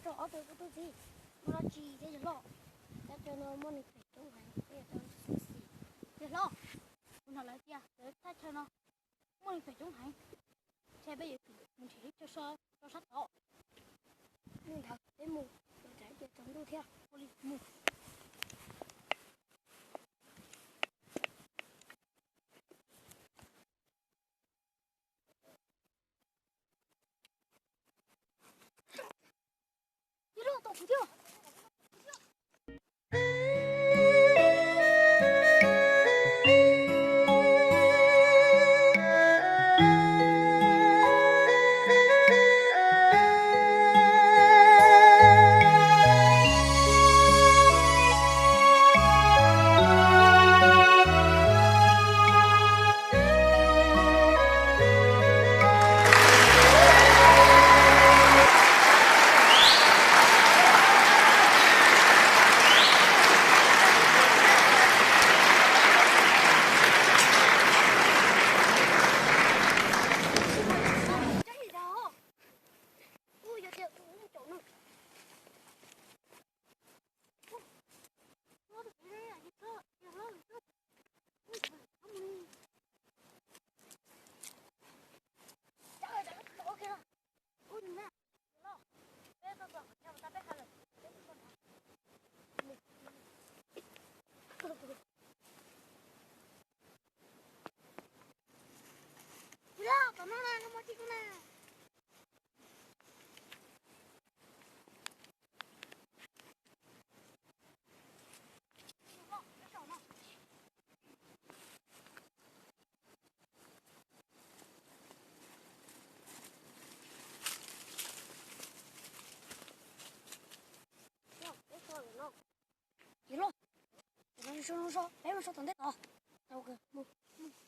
rau ob tug tub txib, muaj dab tsi thiab yawg hlob? Thaj chaw no muaj neeg phem coob heev, peb yuav tau xyuam xim. Yawg hlob, kuv hnov lawv tias lawv thaj chaw no muaj neeg phem coob heev, ntshe peb yuav tsum mus nrhiav lub chaw so rau sab tod. Mus ntawd peb mus, mus nrhiav ces tsaus ntuj thiab. Ua li mus. Yawg hlob, peb mus so tom ntej tod. Mus.